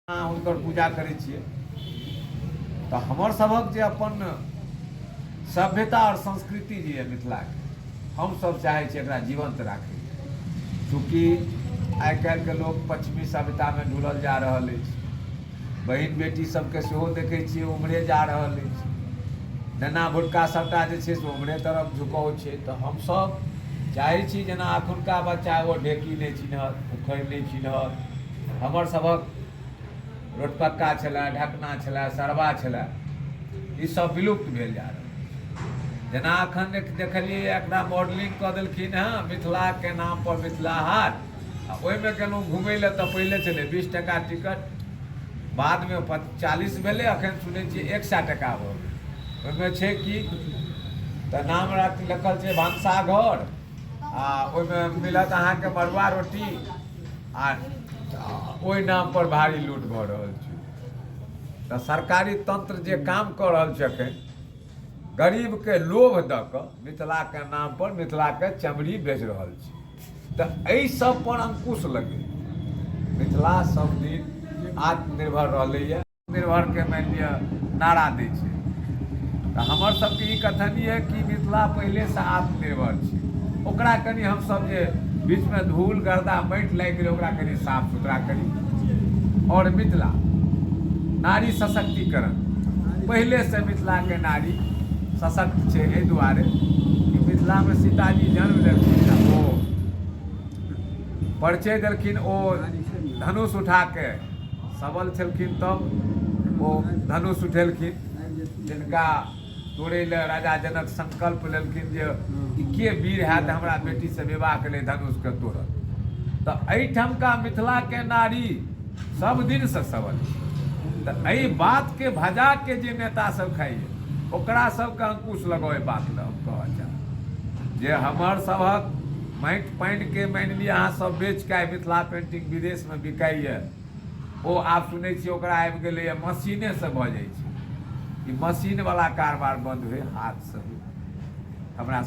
अहाँ हुनकर पूजा करै छियै तऽ हमर सभक जे अपन सभ्यता आओर संस्कृति जे यऽ मिथिलाके, हमसभ चाहै छी एकरा जीवन्त राखै। चूँकि आइ काल्हिके लोक पश्चिमी सभ्यतामे ढुलल जा रहल अछि, बहिन बेटी सबके सेहो देखै छियै उम्हरे जा रहल अछि, नेना भुटका सबटा जे छै से उम्हरे तरफ झुकाव छै। तऽ हमसभ चाहै छी जेना एखुनका बच्चा ओ ढेकी नहि चिन्हत, उखड़ि नहि चिन्हत, हमर सभक रोटपक्का छलए, ढकना छलए, सरबा छलए, ई सब विलुप्त भेल जा रहल। जेना एखन देखलियै एकटा मॉडलिंग कऽ देलखिन हँ मिथिलाके नाम पर मिथिला हाट, आ ओहिमे गेलहुँ घुमै लए तऽ पहिले छलै 20 टका टिकट, बादमे 40 भेलै, एखन सुनै छियै 100 टका भऽ गेल। ओहिमे छै कि तऽ नाम लिखल छै भनसाघर, आ ओहिमे मिलत अहाँके मड़ुआ रोटी, आ ओहि नाम पर भारी लूट भऽ रहल छै। तऽ सरकारी तंत्र जे काम कऽ रहल छै एखन, गरीबके लोभ दऽ कऽ मिथिलाके नाम पर मिथिलाके चमड़ी बेच रहल छै। तऽ एहि सब पर अंकुश लगे। मिथिला सब दिन आत्मनिर्भर रहलैए, निर्भरके मानि लिअ नारा दै छै। तऽ हमर सबके ई कथन यऽ कि मिथिला पहिलेसँ आत्मनिर्भर छै, ओकरा कनि हमसब जे बीचमे धूल गर्दा माटि लागि गेलै ओकरा कनि साफ सुथरा करी। आओर मिथिला नारी सशक्तिकरण, पहिलेसँ मिथिलाके नारी सशक्त छै, एहि दुआरे कि मिथिलामे सीताजी जन्म लेलखिन तऽ ओ परिचय देलखिन, ओ धनुष उठाके सबल छलखिन तब ओ धनुष उठेलखिन, जिनका तोड़ै लए राजा जनक संकल्प लेलखिन जे ई के वीर हैत हमरा बेटीसँ विवाह के लेल धनुषके तोड़त। तऽ एहिठामका मिथिलाके नारी सब दिनसँ सबल छै। तऽ एहि बातके भजाके जे नेता सब खाइए ओकरा सबके अंकुश लगाओ, एहि बात लए हम कहऽ चाहब जे हमर सभक माटि पानिके मानि लिअ अहाँ सब बेचके आइ मिथिला पेंटिंग विदेशमे बिकाइए, ओ आब सुनै छियै ओकरा आबि गेलैए मशीनेसँ भऽ जाइ छै। ई मशीनवला कारबार बन्द होइ, हाथसँ होइ। हमरा